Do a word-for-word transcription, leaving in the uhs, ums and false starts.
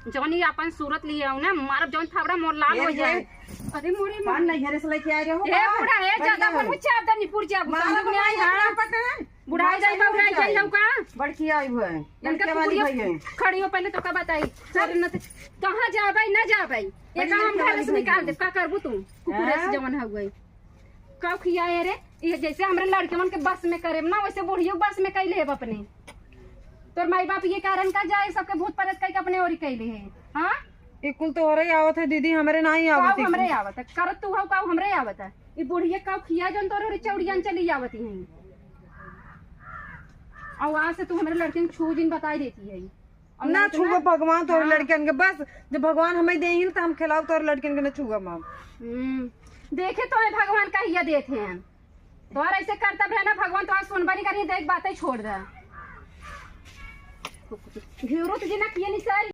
जौन ये अपन सूरत लिए हो ना, मारब जौन थाबड़ा मोर लाल हो जाए। अरे मोरे पान नहीं घरे से लेके आए रहो। ए बूढ़ा, ए ज्यादा बोल, मुझे आप दनी पुर जाब। मारा समझ में आई, हाँ। बुढ़ाई जाई, बुढ़ाई जाई, हम का? बड़की आई हुआ है। इनका कुकुरिया खड़ी हो, पहले तो का बताई। चल। न त कहाँ जाबै, न जाबै। ये काम हम घर से निकाल दे, का करबू तू? कुकुरे से जवन हउए। का खियाए रे? ये जैसे हमरे लड़के मन के बस में करे ना, वैसे बुढ़ियो बस में कैले है अपने। तोर माई बाप ये कारण का जाए, सबके भूत प्रेत कह के अपने ओरी कैले है। हाँ, ये कुल तोहरे आवत है दीदी, हमरे नाही आवत है। हमरे आवत है, करत तू हो का, हमरे आवत है। ये बुढ़िया का खिया जन तोरे ओरी चौड़ियान चली आवत है। और वहाँ से तू हमरे लड़के छू जिन बताई देती है। ना छुआ भगवान तोरे लड़कन के, बस जब भगवान हमें दे ही ना तो हम खिलाओ तोरे लड़कन के, ना छुआ हम। हम्म, देखे तो है भगवान का हिया देते हैं। तोहर ऐसे करतब है ना, भगवान तोहर सुनबा नहीं करी, देख बातें छोड़ दे। घिउरो तुझे ना किए नहीं सही।